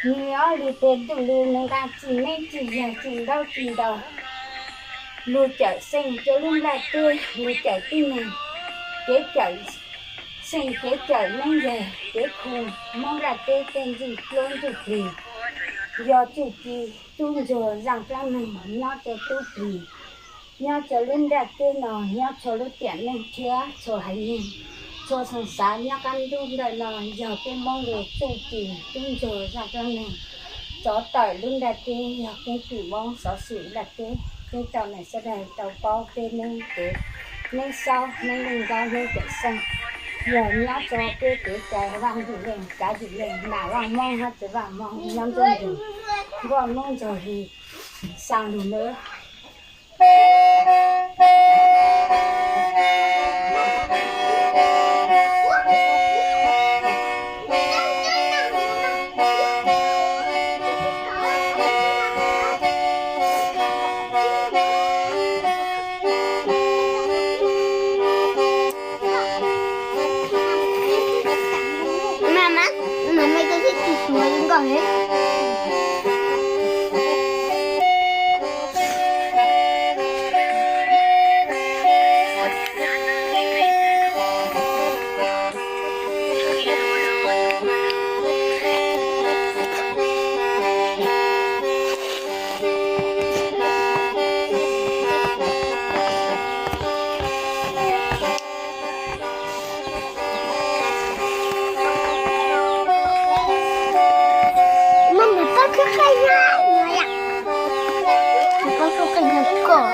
Nws ob lug tes ntuj lug nws nqa txim neeb txim yaig txim ntaub txim ntawv, lug cawm xeem rua lub nplaj teb, lug cawm tib neeg, kev cawm xeem, kev cawm neeb yaig, kev khu Moob nplaj teb tej ntsuj duab ntsuj plig, yog txuj ci tub ntsuag zaaj dlaab neeg nyob rua tub plig, nyob rua lub nplaj teb no, nyob txhua lub tiam neej thiab txhua haiv neeg, txhua xyoo xav nyob qaab ntuj ntawm no yog peb Moob lug txuj ci tub ntsuag zaaj dlaab neeg. Txov tawm lub nplaj teb yog keeb kwm Moob xov xwm nplaj teb, peb tau neeg sawv daws tau paub peb Moob kev, neeb xaub, neeb leej ntaub, neeb cawm xeem, yog nyob rua peb kev cai vaaj yim leej, kav yim leej, nam vaaj Moob hab txiv vaaj Moob nyob ntuj nrug, nkuaj Moob ntxuag hli, xaa lug nab. Mamá, mamá, yo soy tu suegra, ¿eh? Mami, pab khub qij na. Pab khub qij na koj.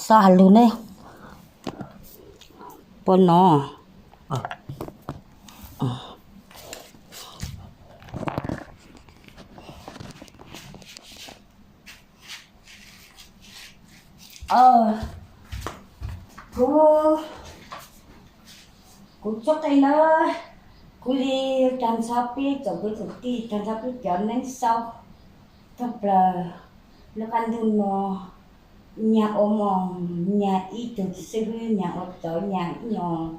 Xav hais lus ne, puas no? Kuv, kuv txhua qeej na, kuv li tag nrho peb tsoom kwv tsoom tij, tag nrho peb cov neeg xaus thoob plaws lub qab ntuj no, nyag ua mov, nyag ib tug xib hwb, nyag ua txawv, nyag ib nyuag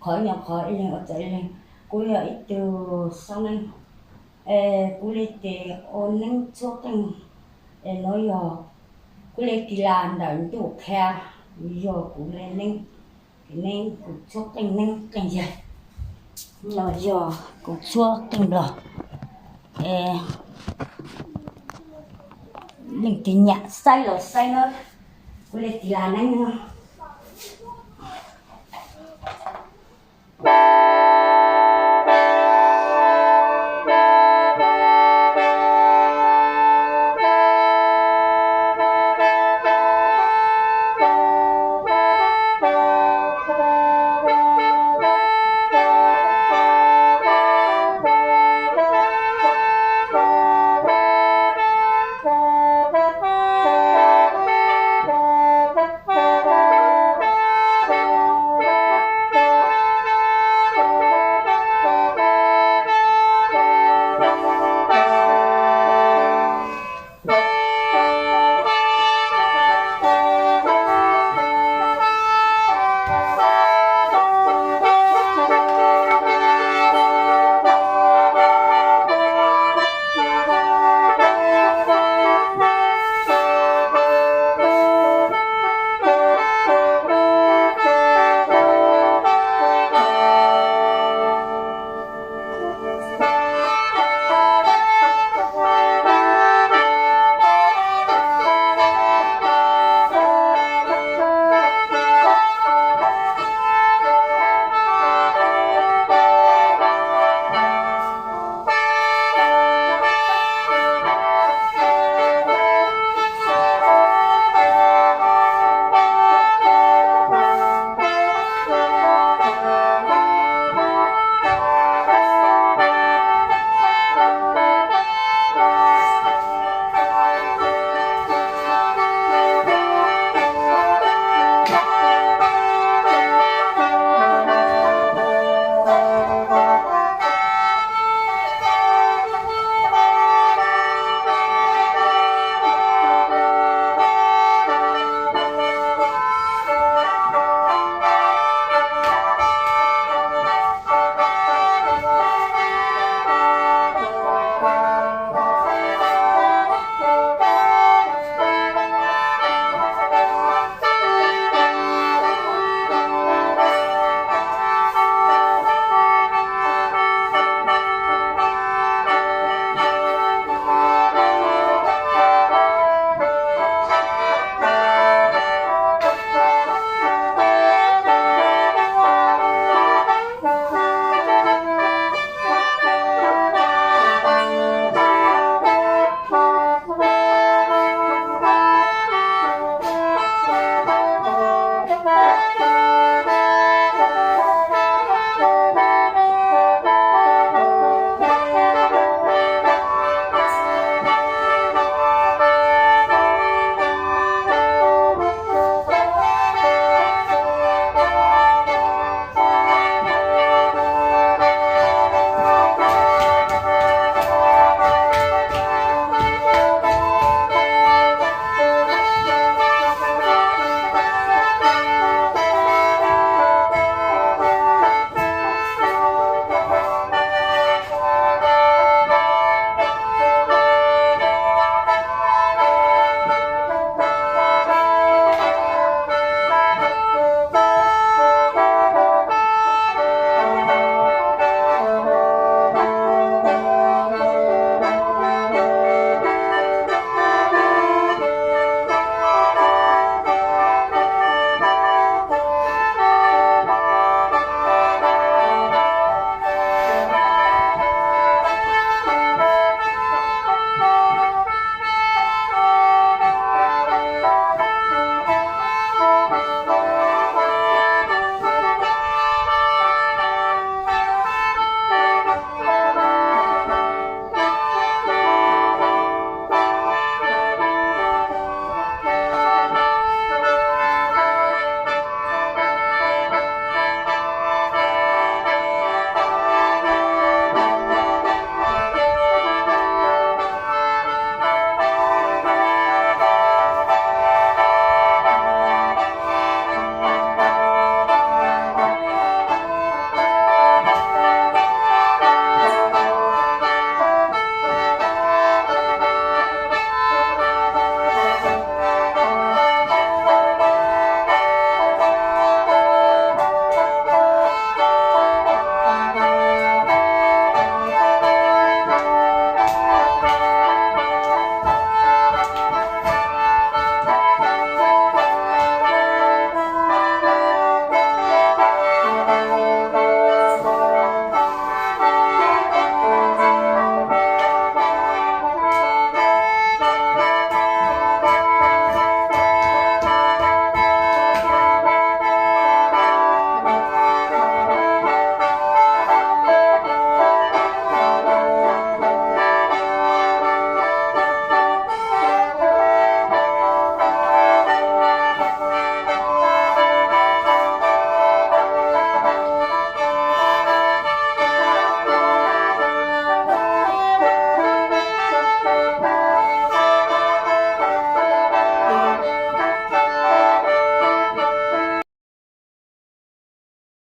qhov ib nyuag qhov, ib leeg ua txawv ib leeg. Kuv yog ib tug xaus neej, es kuv li tes ua neeb txhua qeej, es no yog kuv li tis las ntawm ntuj qhia, yog kuv li neeb, neeb kuv txhua qeej neeb qeej yag, no yog kuv txhua qeej nplog. Es leej twg nyiam saib los saib na, kuv li tis las neeb no.